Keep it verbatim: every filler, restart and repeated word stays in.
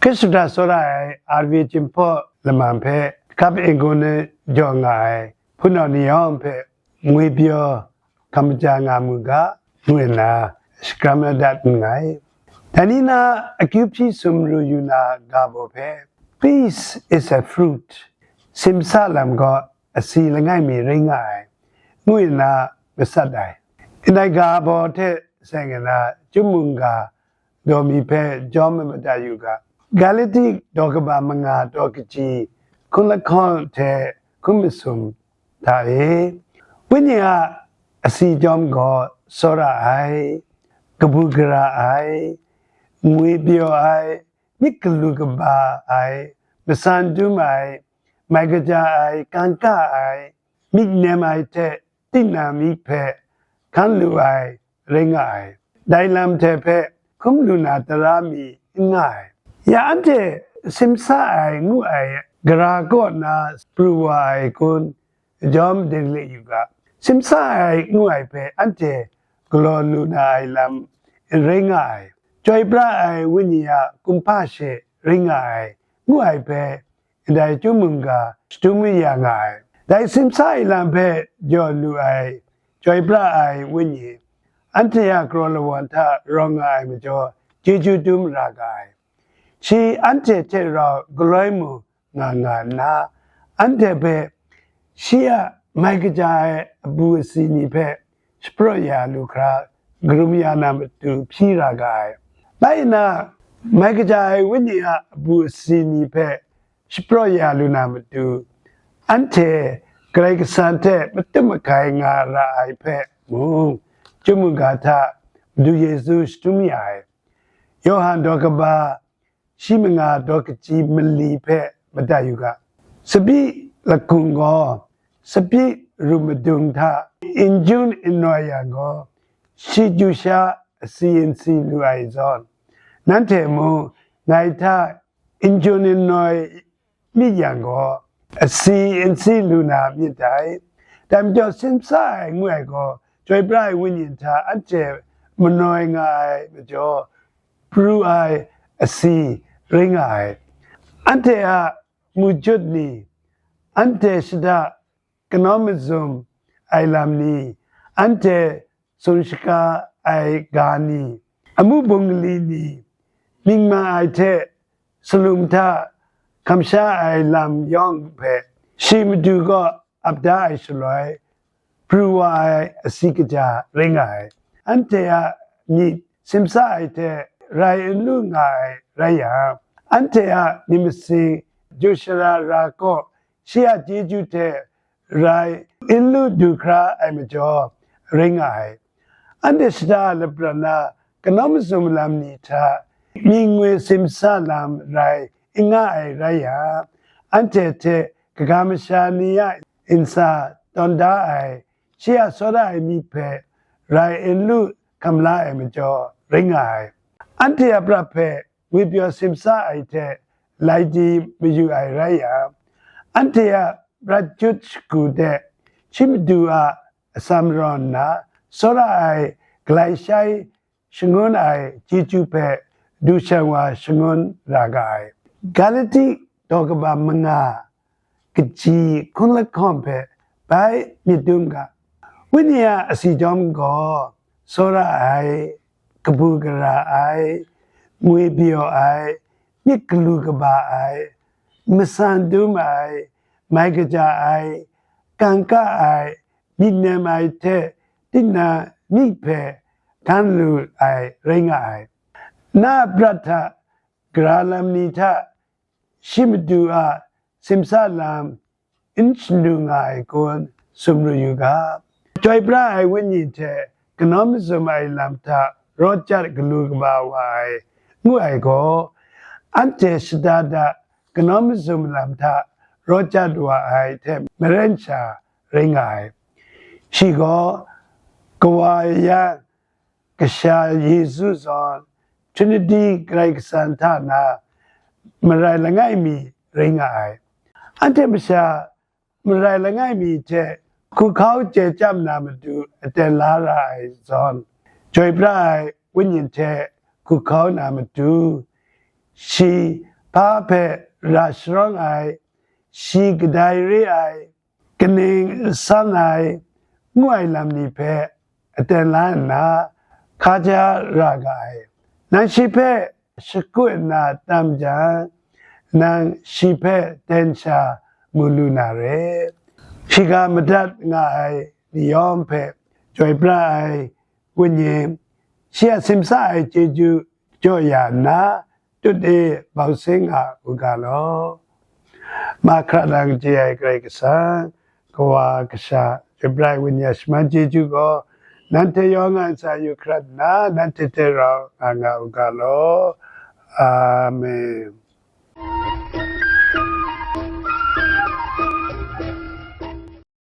Hkristu hta tsawra ai R V Jinghpaw Laman hpe hkap n-gun ai jaw nga ai hpunau ni yawng hpe ngwi pyaw hkam ja nga mu ga, ngu nna shakram la dat nngai. Dai ni na akyu hpyi sumru yu na ga baw hpe, "Peace is a fruit," simsa lam gaw asi langai mi rai nga ai, ngu nna masat ai. Ndai ga baw hte seng nna, chyum mungga daw mi hpe jawm ai mada yu ga, Galati daw kaba manga daw kaji hkun lahkawng hte hkun masum hta e, Wenyi a asi jawm gaw tsawra ai, kabu gara ai, ngwi pyaw ai, myit galu kaba ai, masan dum ai, mai kaja ai, kangka ai, myit nem ai hte tinang myit hpe hkan lu ai rai nga ai. Dai lam hte hpe hkum lu na tara mi n nga ai. Ya anhte simsa ai ngu ai gara kaw na pru wa ai kun, jawm dinglik yu ga, simsa ai ngu ai hpe anhte galaw lu na ai lam n rai nga ai. Chyoi pra ai Wenyi a kumhpa she rai nga ai, ngu ai hpe ndai chyum mungga shadum ya nga ai. Dai simsa ai lam hpe jaw lu ai, chyoi pra ai Wenyi, anhte a kraw lawan hta rawng nga ai majaw, chyeju dum ra ga ai. Shi anhte hte rau galoi mu nga nga nna, anhte hpe shi a mai kaja ai abu asi ni hpe shapraw ya lu hkra, karum ya na matu hpyi ra ga ai. Bai nna, mai kaja ai Wenyi a abu asi ni hpe shapraw ya lu na matu, anhte Karai Kasang hte matut makai nga ra ai hpe mung, chyum mungga hta Madu Yesu shadum ya ai. Yawhan daw kaba shi manga daw kaji mali hpe madat yu ga, tsabyi lakung gaw tsabyi ru madung hta n jun n noi yang gaw, shi chyu sha asi n si lu ai zawn, nanhte mung ngai hta n jun n noi myit yang gaw, asi n si lu na myit dai. Dai majaw, simsa ai ngu ai gaw, chyoi pra ai Wenyi hta anhte manoi nga ai majaw, pru ai asi rai nga ai. Anhte a mujut ni, anhte shada kanawn mazum ai lam ni, anhte tsun shaka ai ga ni, amu bungli ni, mying ma ai hte salum hta kamsha ai lam yawng hpe, shi Madu gaw ap da ai shaloi, pru wa ai asi kaja rai nga ai. Anhte a myit simsa ai hte rai n lu nga ai rai yang, anhte a myit masin, ju sara ra kaw, shi a chyeju hte rai n lu du hkra ai majaw rai nga ai. Anhte shada laprat na kanawn mazum lam ni hta mying ngoi simsa lam rai n nga ai rai yang, anhte hte kaga masha ni a ntsa tawn da ai, shi a tsawra ai myit hpe rai n lu hkam la ai majaw rai nga ai. Anhte a prat hpe ngwi pyaw simsa ai hte lai di mayu ai rai yang, anhte a prat jut shagu de shi Madu a atsam rawn nna, tsawra ai galai shai shangun ai chyeju hpe du shan wa shangun ra ga ai. Galati daw kaba manga kaji hkun lahkawng hpe bai myit dum ga. Wenyi a asi jawm gaw, tsawra ai, kabu gara ai, ngwi pyaw ai, myit galu kaba ai, masan dum ai, mai kaja ai, kangka ai, myit nem ai hte tinang myit hpe hkan lu ai rai nga ai. Na a prat hta, gara lam ni hta, shi Madu a simsa lam n shanu nga ai kun sumru yu ga. Chyoi pra ai Wenyi hte kanawn mazum ai lam hta rawt chyat galu kaba wa ai, ngu ai gaw, anhte shada da kanawn mazum lam hta rawt chyat wa ai hte maren sha rai nga ai. Shi gaw, Kawa ya Kasha Yesu zawn, Trinity Karai Kasang hta na marai langai mi rai nga ai. Anhte masha marai langai mi hte hku hkau chye chyam na matu aten la ra ai zawn, chyoi pra ai Wenyi hte hku hkau na matu, shi hpa hpe ra sharawng ai, shi kadai re ai, kaning san ai, ngu ai lam ni hpe aten la nna, hka ja ra ga ai. Nang shi hpe shakut nna tam jang, nang shi hpe ten sha mu lu na re. Shiga madat nga ai ni yawng hpe chyoi pra ai wenyi, shi a simsa ai chyeju jaw ya nna, tut e bau sing a u ga law. Mahkra lang chye ai Karai Kasang, Kawa, Kasha, chyoi pra ai wenyi a shaman chyeju gaw, nanhte yawng a ntsa yu hkrat nna, nanhte hte rau nga nga u ga law. Amen.